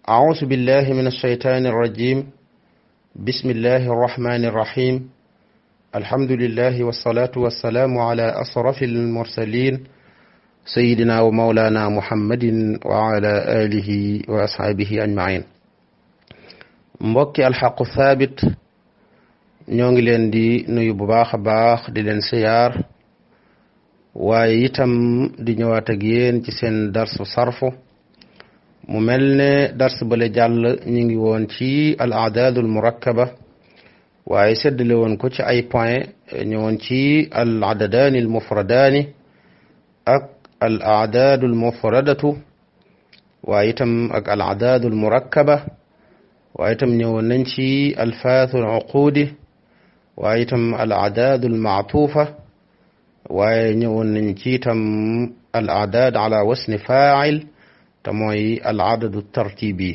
أعوذ بالله من الشيطان الرجيم. بسم الله الرحمن الرحيم. الحمد لله والصلاة والسلام على أشرف المرسلين سيدنا ومولانا محمد وعلى آله وأصحابه أجمعين. mbokki alxaqu thabit ñoo ngi leen di nuyu bu baax a baax di leen siyaar waaye itam di ñëwaat ak yéen ci seen darsu sarfu mu mel ne dars bale jàll ñu ngi woon ci al aadaadul murakkaba waaye seddale woon ko ci ay point ñëwoon ci al adadaani al mufradaani ak al aadaadul mufradatu waaye itam ak al aadaadul murakkaba waaye itam ñëwoon nañ ci alfaathul uquudi waaye itam al aadaadul maatuufa waaye ñëwoon nañ ci itam al aadaad ala wasni faa'il te mooy al adadu tartibi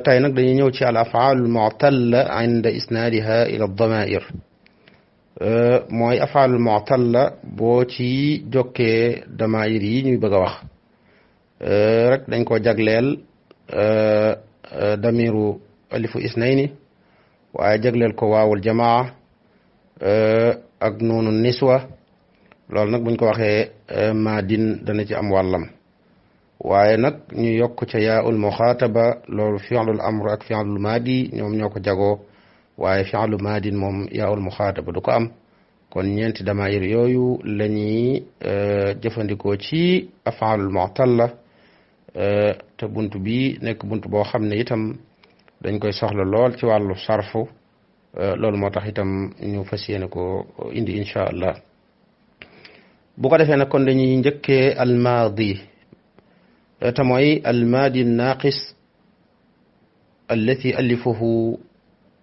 tey nag dañuy ñëw ci al af'aalul mu'talla inda isnaadiha ila damaa'ir mooy af'aalul mu'talla boo ci jokkee damaa'ir yi ñuy bëgg a wax rek dañ ko jagleel damiru alifu isnayni waaye jagleel ko waawul jamaa ak noonu niswa loolu nag buñ ko waxee maadin dana ci am wàllam waaye nag ñu yokk ca yaa'ul muxaataba loolu fi'lul amr ak fi'lul maadi ñoom ñoo ko jagoo waaye fi'lu maadin moom yaa'ul muxaataba du ko am kon ñeenti damaayir yooyu la ñuy jëfandikoo ci af'aalul mu'talla te bunt bi nekk bunt boo xam ne itam dañ koy soxla lool ci wàllu sarfu loolu moo tax itam ñu fas yéene ko indi incha allah bu ko defee nag kon dañuy njëkkee almaadi te mooy almaadi naaqis allati alifuhu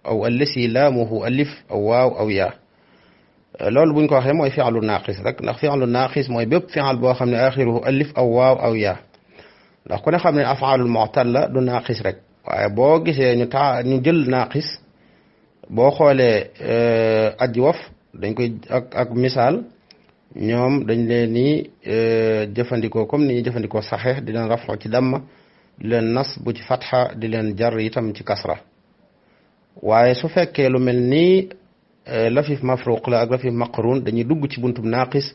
aw allasi laamuhu alif aw waaw aw yaa loolu buñ ko waxee mooy fi'lu naaqis rek ndax fi'lu naaqis mooy bépp fi'al boo xam ne axiruhu alif aw waaw aw yaa ndax ku ne xam ne af'aalul mu'talla du naaqis rek waaye boo gisee ñu jël naaqis boo xoolee ajwaf dañ koy ak misaal ñoom dañ leen ni jëfandikoo comme ni ñuy jëfandikoo saxiix di leen raf'u ci damma di leen nasbu ci fatxa di leen jar itam ci kasra waaye su fekkee lu mel ni lafif mafruq la ak lafif maqrun dañuy dugg ci buntub naaqis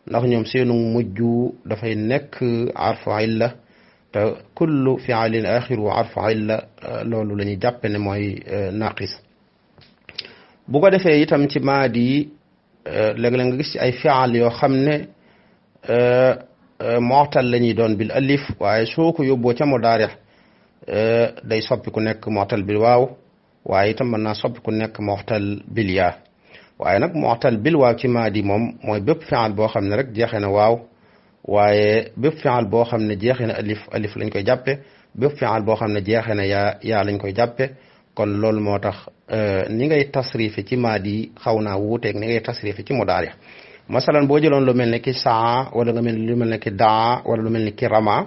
ndax ñoom seenu mujj dafay nekk arfu illa te kullu fi'alin axiru arfu illa loolu la ñuy jàppe ne mooy naqis bu ko defee itam ci maadi léeg-léeg nga gis ci ay fi'al yoo xam ne mu'tal la ñuy doon bil alif waaye soo ko yóbboo ca mudaari day soppi ku nekk mu'tal bil waaw waaye itam mën naa soppi ku nekk mu'tal bil yaa waaye nag mu'tal bil waaw ci maadi moom mooy bépp fi'al boo xam ne rek jeexee na waaw waaye bépp fi'al boo xam ne jeexee na alif lañ koy jàppe bépp fi'al boo xam ne jeexee na yaa lañ koy jàppe kon loolu moo tax ni ngay tasrife ci maadi xaw naa wuuteeg ni ngay tasrife ci mudaari masalan boo jëloon lu mel ne ki saa wala nga mel lu mel ne ki daa wala lu mel ni ki rama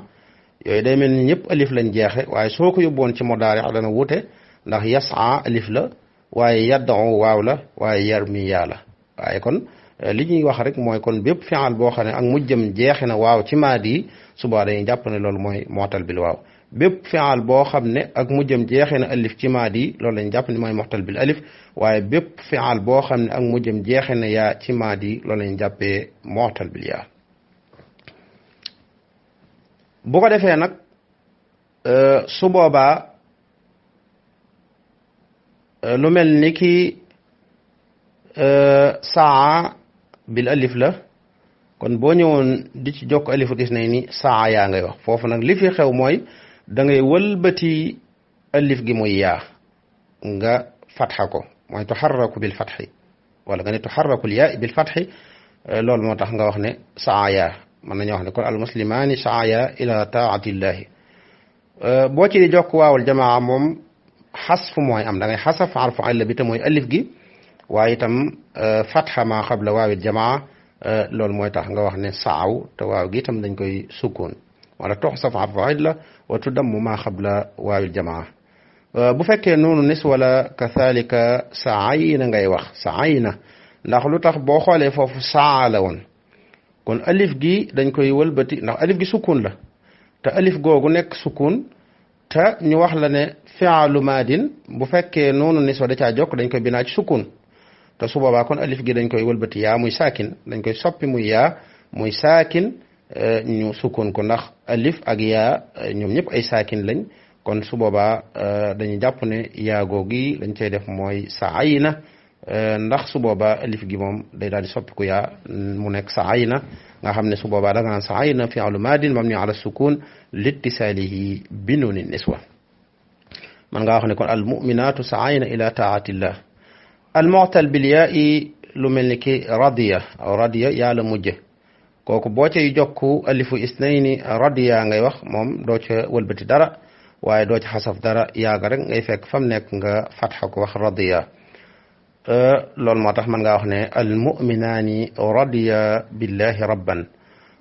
yooyu day mel ni ñëpp alif lañ jeexe waaye soo ko yóbboon ci mudaari dana wuute ndax yasa alif la waaye yad'u waaw la waaye yarmi yaa la waaye kon li ñuy wax rek mooy kon bépp fi'al boo xam ne ak mujjam jeexe na waaw ci maadi suba dañuy jàpp ne loolu mooy mu'tal bil waaw bépp fi'al boo xam ne ak mujjam jeexe na alif ci maadi loolu lañu jàpp ne mooy mu'tal bil alif waaye bépp fi'al boo xam ne ak mujjam jeexe na yaa ci maadi loolu lañu jàppee mu'tal bil yaa bu ko defee nag su boobaa lu mel ni ki saa bil alif la kon boo ñëwoon di ci jokk alifu gis nañ ni saa yaa ngay wax foofu nag li fi xew mooy da ngay wëlbati alif gi muy yaa nga fatxa ko mooy tuxarraku bil fatxi wala nga ne tuxarraku yaa bil fatxi loolu moo tax nga wax ne saa yaa mën nañoo wax ne kon al muslimaani saa yaa ila taatillahi boo ci di jokk waawul jamaa moom xasfu mooy am da ngay xasaf arfu illa bi te mooy alif gi waaye itam fatxa maa xabla waawil jamaa loolu mooy tax nga wax ne saaw te waaw gi itam dañ koy sukkoon wala tuxsaf arfu illa wa tudammu maa xabla waawil jamaa bu fekkee noonu nis wala kathalika saayina ngay wax saayina ndax lu tax boo xoolee foofu saa la woon kon alif gi dañ koy wëlbati ndax alif gi sukkoon la te alif googu nekk sukkoon ta ñu wax la ne fi'lu maadin bu fekkee noonu niswa da caa jokk dañ koy binaa ci sukun te su boobaa kon alif gi dañ koy wëlbati yaa muy saakin dañ koy soppi muy yaa muy saakin ñu sukun ko ndax alif ak yaa ñoom ñëpp ay saakin lañ kon su boobaa dañuy jàpp ne yaa googi lañ cay def mooy saayna ndax su boobaa alif gi moom day daal di soppiku yaa mu nekk saayna nga xam ne su boobaa da nga naan saayna fi'lu maadin mabni ala sukun littisaalihi bi nuuni niswa man nga wax ne kon al mu'minaatu saayna ila taatillah al mu'tal bil yaa'i lu mel ni ki radiya aw radiya yaa la mujje kooku boo cay jokku alifu isnayni radiya ngay wax moom doo ca wëlbati dara waaye doo ca xasaf dara yaaga rek ngay fekk fam nekk nga fatxa ko wax radiya loolu moo tax mën ngaa wax ne al mu'minaani radiya billahi rabban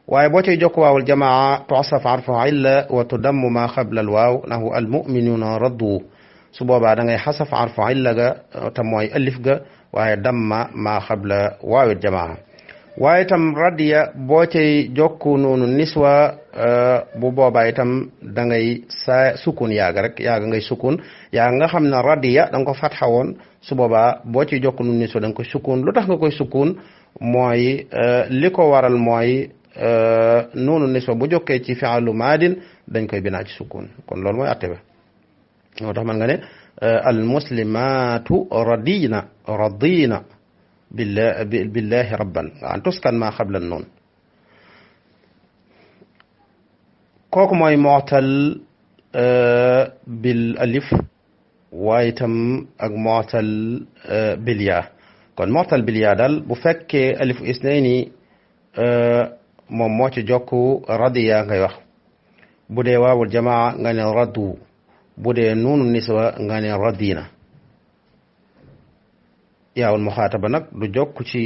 waaye boo cay jokk waawul jamaa tu'saf arfu illa wa tudammu ma qabla al waaw nahu al mu'minuuna raddu su boobaa da ngay xasaf arfu illa ga te mooy alif ga waaye damma ma qabla waawil jamaa waaye itam radiya boo cay jokku noonu niswa bu boobaa itam da ngay sukun yaaga rek yaaga ngay sukun yaa nga xam ne radiya da nga ko fatxa woon su boobaa boo ciy jokku noonu niswa da nga koy sukun lu tax nga koy sukun mooy li ko waral mooy noonu niswa bu jokkee ci fi'lu maadin dañ koy binaa ci sukun kon loolu mooy atte ba moo tax man nga ne al muslimaatu radina billahi rabban an tuskan ma qabla nun kooku mooy mu'tal bil alif waaye itam ak mu'tal bil yaa kon mu'tal bil yaa daal bu fekkee alifu isnayni moom moo ci jokku radiya ngay wax bu dee waawul jamaa nga ne raddu bu dee nuunu niswa nga ne radina yaawul muxaataba nag du jokk ci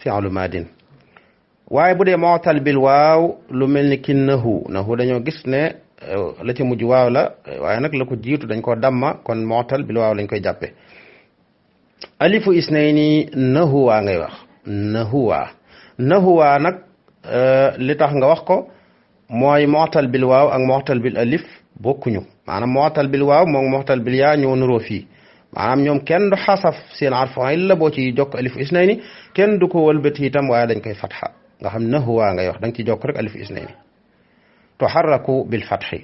fi'lu maadin waaye bu dee mu'tal bil waaw lu mel ni ki nahu dañoo gis ne la ci mujj waaw la waaye nag la ko jiitu dañ ko damma kon mu'tal bil waaw lañ koy jàppe alifu isnayni nahuwa ngay wax nahuwa nag li tax nga wax ko mooy mu'tal bil waaw ak mu'tal bil alif bokkuñu maanaam mu'tal bil waaw moom mu'tal bil yaa ñoo nuroo fii maanaam ñoom kenn du xasaf seen arfu illa boo ci jokk alifu isnayni kenn du ko wëlbati itam waaye dañ koy fatxa nga xam nahuwa ngay wax da nga ci jokk rek alifu isnayni tuharraku bil fatxi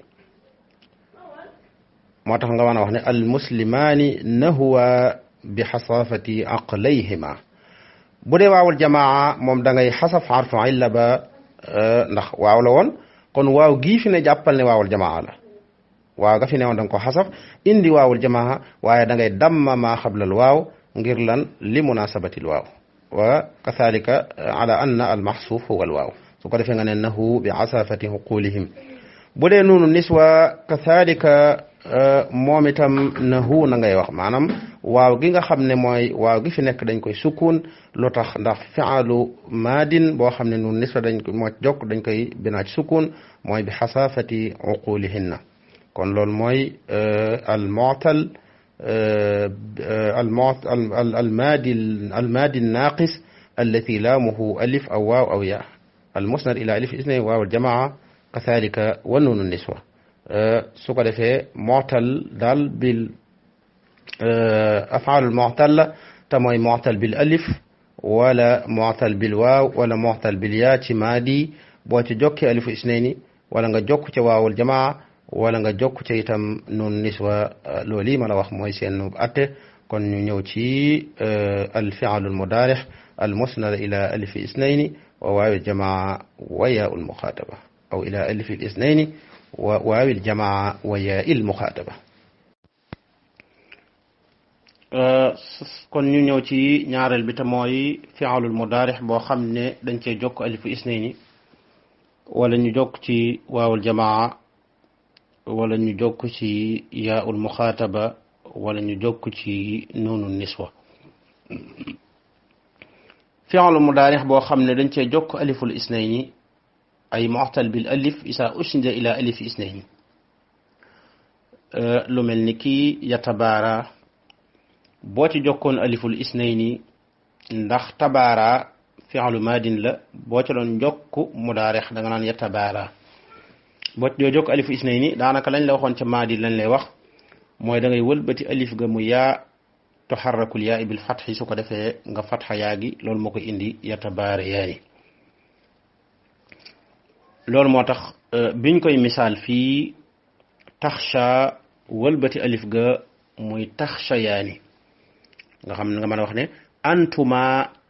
moo tax nga mën a wax ne al muslimaani nahuwa bi xasaafati aqlayhima bu dee waawul jamaa moom da ngay xasaf arfu illa ba ndax waaw la woon kon waaw gii fi ne jàppal ne waawul jamaa la waaw ga fi ne woon da nga ko xasaf indi waawul jamaa waaye da ngay damma maa xablal waaw ngir lan li munasabatil waaw wa kathalika ala anna al maxsuuf huwa al waaw su ko defee nga ne nahu bi asafati xuqulihim bu dee noonu niswa kathalika moom itam nahu na ngay wax maanaam waaw gi nga xam ne mooy waaw gi fi nekk dañ koy sukun lu tax ndax fi'alu maadin boo xam ne noonu niswa dañ ko moo jokk dañ koy binaa ci sukun mooy bi xasafati uqulihinna kon loolu mooy al mu'tal المادي الناقص التي لامه ألف أو واو أو ياء المسند إلى ألف اثنين واو الجماعة كذلك ونون النسوة سوكا في معتل دال بال أفعال المعتلة تموي معتل بالألف ولا معتل بالواو ولا معتل بالياء مادي بوتي جوكي ألف اثنين ولا جوكي واو الجماعة wala nga jokk ca itam noonu niswa loolu yi ma la wax mooy seen atte kon ñu ñëw ci al fi'l al mudaarih al musnad ila alif isnayni wa waawi al jamaa wa yaa al muxaataba aw ila alif al isnayni wa waawi al jamaa wa yaa al muxaataba kon ñu ñëw ci ñaareel bi te mooy fi'l al mudaarih boo xam ne dañ cee jokk alif isnayni wala ñu jokk ci waaw al jamaa wala ñu jokk ci yaa'ul muxaataba wala ñu jokk ci nuunu niswa fi'lu mudaarix boo xam ne dañ cee jokk aliful isnayni ay mu'tal bil alif isa usnida ila alif isnayni lu mel ni ki yatabaara boo ci jokkoon aliful isnayni ndax tabaara fi'lu maadin la boo ci doon jokk mudaarix da nga naan yatabaara boo doo jokk alifu isnayni daanaka lañ la waxoon ca maadi lañ lay wax mooy da ngay wëlbati alif ga mu yaa tuharrakul yaa bil fatxi su ko defee nga fatxa yaa gi loolu moo koy indi yatabaarayaani loolu moo tax biñ koy misaal fii taxsha wëlbati alif ga muy taxshayaani nga xam nga mën a wax ne antuma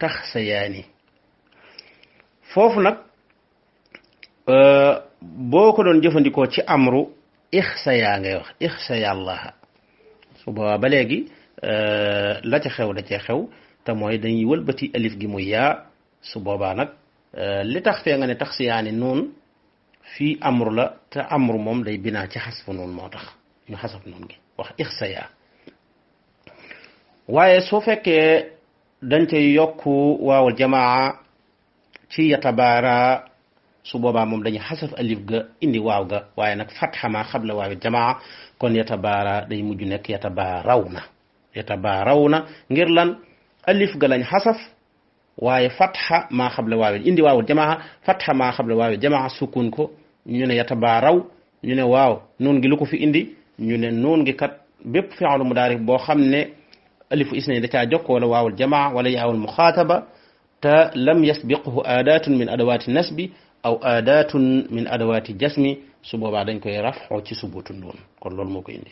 taxsayaani foofu nag boo ko doon jëfandikoo ci amru ixsaya ngay wax ixsaya allaha su boobaa ba léegi la ca xew da cee xew te mooy dañuy wëlbati alif gi muy yaa su boobaa nag li tax fee nga ne taxsiyaani noonu fii amru la te amru moom day binaa ci xasfu noonu moo tax ñu xasaf noonu gi wax ixsaya waaye soo fekkee dañ cay yokku waawul jamaa ci yatabaara su boobaa moom dañuy xasaf alif ga indi waaw ga waaye nag fatxa ma xabla waawul jamaa kon yatabaara day mujj nekk yatabaaraw na ngir lan alif ga lañ xasaf waaye fatxa maa xabla waawul indi waawul jamaa fatxa maa xabla waawul jamaa sukun ko ñu ne yatabaaraw ñu ne waaw noon gi lu ko fi indi ñu ne noon gi kat bépp fi'lu mudaari boo xam ne alifu isnayni da caa jokk wala waawul jamaa wala yaawul muxaataba te lam yasbiqhu aadatun min adawaati nasbi aw aadatun min adawaati jasmi su boobaa dañ koy rafxoo ci subutu noon kon loolu moo koy indi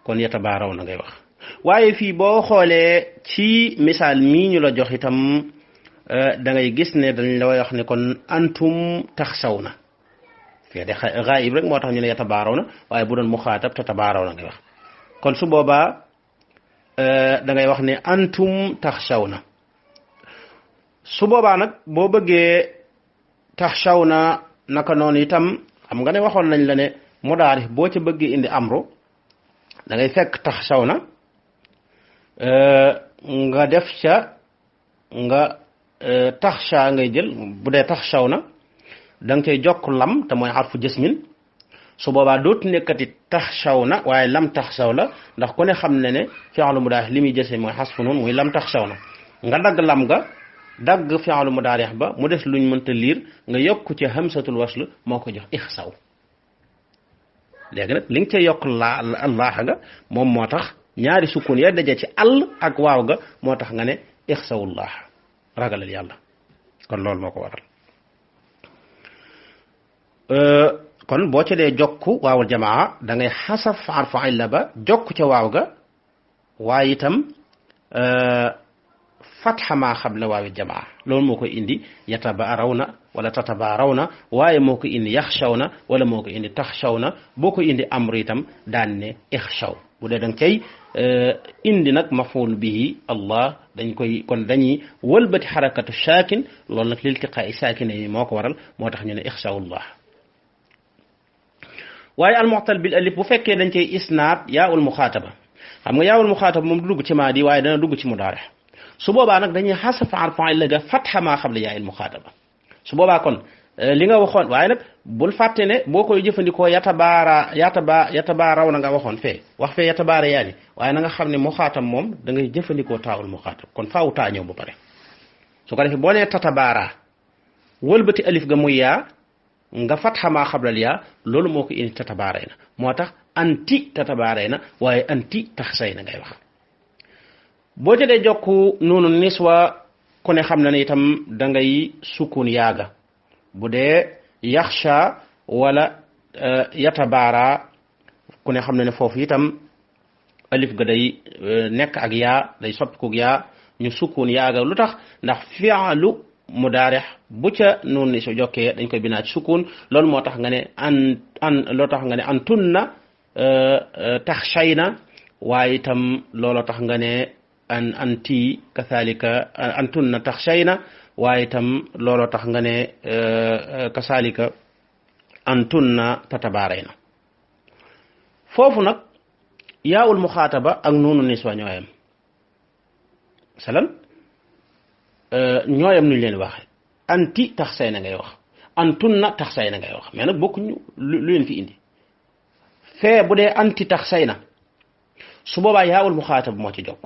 kon yatabaaraw na ngay wax waaye fii boo xoolee ci misaal mii ñu la jox itam da ngay gis ne dañ la wax ne kon antum taxsaw na fii de gaayib rek moo tax ñu ne yatabaaraw na waaye bu doon muxaatab tatabaaraw na ngay wax kon su boobaa da ngay wax ne antum taxsaw na su boobaa nag boo bëggee taxsaw na naka noonu itam xam nga ne waxoon nañ la ne mudaari boo ca bëggee indi amru da ngay fekk taxsaw na nga def ca nga taxsha ngay jël bu dee taxsaw na da nga cay jokk lam te mooy xarfu jasmin su boobaa dootu nekkati taxsaw na waaye lam taxsaw la ndax ku ne xam ne ne fi'lu mudaari li muy jëse mooy xasfu noonu muy lam taxsaw na nga dagg lam ga dagg fi'lu mudaari ba mu des luñ mënta liir nga yokk ci hamsatul wasl moo ko jox ixsaw léegi nag li nga cay yokk allah nga moom moo tax ñaari sukun ya daje ci all ak waaw ga moo tax nga ne ixsawullah ragalal yàlla kon loolu moo ko waral kon boo ca dee jokk waawul jamaa da ngay xasaf arfu illa ba jokk ca waaw ga waaye itam fatxa maa xabla waawil jamaa loolu moo koy indi yatabaaraw na wala tatabaaraw na waaye moo ko indi yaxshaw na wala moo ko indi taxshaw na boo ko indi amru itam daan ne ixshaw bu dee da nga cay indi nag mafuul bihi allah dañ koy kon dañuy wëlbati xarakatu saakin loolu nag liltiqaa'i saakine yi moo ko waral moo tax ñu ne ixshawullah waaye almu'tal bil alif bu fekkee dañ cay isnaad yaa'ul muxaataba xam nga yaa'ul muxaataba moom du dugg ci maadi waaye dana dugg ci mudaari su boobaa nag dañuy xasaf arfu illa ga fatxa maa xabla yaa'il muxaataba su boobaa kon li nga waxoon waaye nag bul fàtte ne boo koy jëfandikoo yatabaaraw na nga waxoon fee wax fee yatabaara yaani waaye na nga xam ne muxaatab moom da ngay jëfandikoo taawul muxaatab kon faaw taa ñëw ba pare su ko defee boo nee tatabaara wëlbati alif ga muy yaa nga fatxa maa xablal yaa loolu moo ko indi tatabaaray na moo tax anti tatabaaray na waaye anti taxsay na ngay wax boo jëlee jokku noonu niswa ku ne xam na ne itam da ngay sukun yaaga bu dee yaxsha wala yatabaara ku ne xam na ne foofu itam alif ga day nekk ak yaa day soppiku yaa ñu sukun yaaga lu tax ndax fi'lu mudaarix bu ca noonu ni su jokkee dañ koy binaa ci sukun loolu moo tax nga ne loo tax nga ne antunna taxshayna waaye itam looloo tax nga ne anti kathalika antunna taxshayna waaye itam looloo tax nga ne kasaalika antunna tatabaarayna foofu nag yaawul muxaataba ak noonu niswa ñooyam masalan ñooyam nuñ leen waxe anti taxsayna ngay wax antunna taxsayna ngay wax mais nag bokkuñu lu leen fi indi fee bu dee anti taxsayna su boobaa yaawul muxaatab moo ci jokk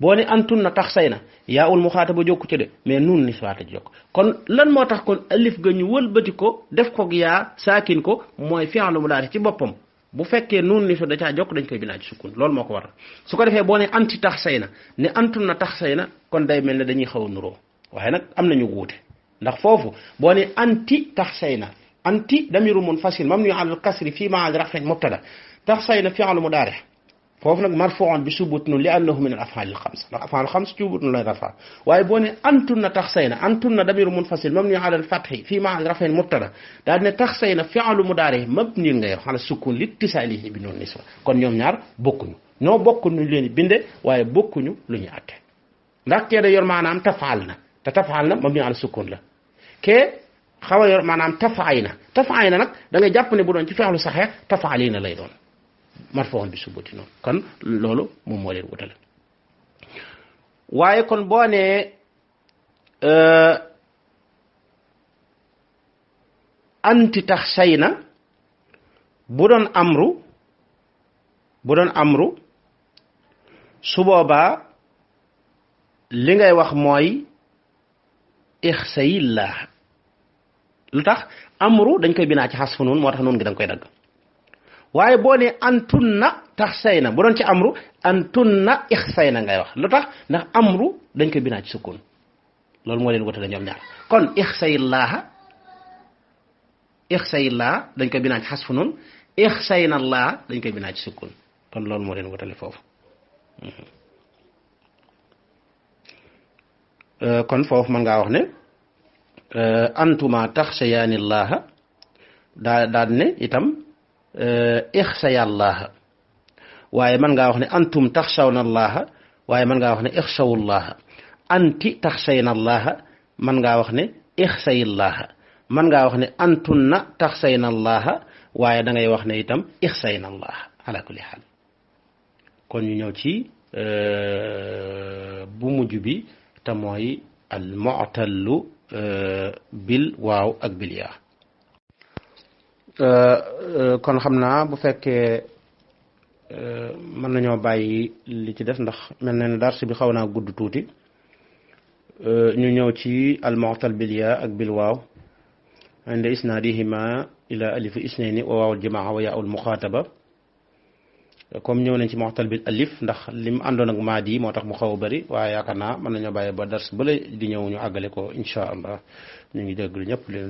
boo ne antun na tax say na yaa ul muxaataba jokku ci de mais nun ni suwaata jokk kon lan moo tax kon alif ga ñu wëlbati ko def ko yaa saakin ko mooy fi'lu mudaari ci boppam bu fekkee nun ni su da caa jokk dañ koy binaa ci sukun loolu moo ko waral su ko defee boo ne anti tax say na ne antun na tax say na kon day mel ne dañuy xaw a nuroo waaye nag am nañu wuute ndax foofu boo ne anti tax say na anti damiru munfasil mabni ala al-kasri fi ma'al raf'in mubtada tax say na fi'lu mudaari foofu nag marfu'un bi subut nun li annahu min al-af'al al-khams ndax af'al al-khams subut nun lay rafa waaye boo ne antun na tax say na antun na damiru munfasil mabni ala al-fathi fi ma'al raf'in mubtada daal ne tax say na fi'lu mudaari mabni ngay wax ala sukun li ittisalihi bi nun niswa kon ñoom ñaar bokkuñu ñoo bokku ñu leen binde waaye bokkuñu lu ñu àtte ndax kee da yor maanaam tafaal na te tafaal na mabni ala sukun la kee xaw a yor maanaam tafaay na nag da ngay jàpp ne bu doon ci fi'lu saxee tafaalina lay doon marfu'un bi subuti noonu kon loolu moom moo leen wutale waaye kon boo nee anti tax say na bu doon amru su boobaa li ngay wax mooy ixsayillah lu tax amru dañ koy binaa ci xasfu noonu moo tax noonu gi da nga koy dagg waaye boo ne antunna tax say na bu doon ci amru antunna ixsay na ngay wax lu tax ndax amru dañ koy binaa ci sukun loolu moo leen wutale ñoom ñaar kon ixsayillaaha dañ koy binaa ci xasfu noonu ixsaynallaaha dañ koy binaa ci sukun kon loolu moo leen wutale foofu kon foofu mën ngaa wax ne antuma taxsayaanillaaha daal ne itam ixsayallaaha waaye mën ngaa wax ne antum taxsawnallaaha waaye mën ngaa wax ne ixsawullaaha anti taxsaynallaaha mën ngaa wax ne ixsayillaaha mën ngaa wax ne antunna taxsaynallaaha waaye da ngay wax ne itam ixsaynallaaha ala kulli xaal kon ñu ñëw ci bu mujj bi te mooy al mu'tallu bil waaw ak bil yaa kon xam naa bu fekkee mën nañoo bàyyi li ci des ndax mel na ne dars bi xaw naa gudd tuuti ñu ñëw ci al mu'tal bil yaa ak bil waaw inda isnaadihima ila alif isnayni wa waawul jamaa wa yaa'ul muxaataba comme ñëw nañ ci mu'tal bil alif ndax lim àndoon ak maadi moo tax mu xaw a bëri waaye yaakaar naa mën nañoo bàyyi ba dars bële di ñëw ñu àggale ko incha allah ñu ngi déglu ñëpp leen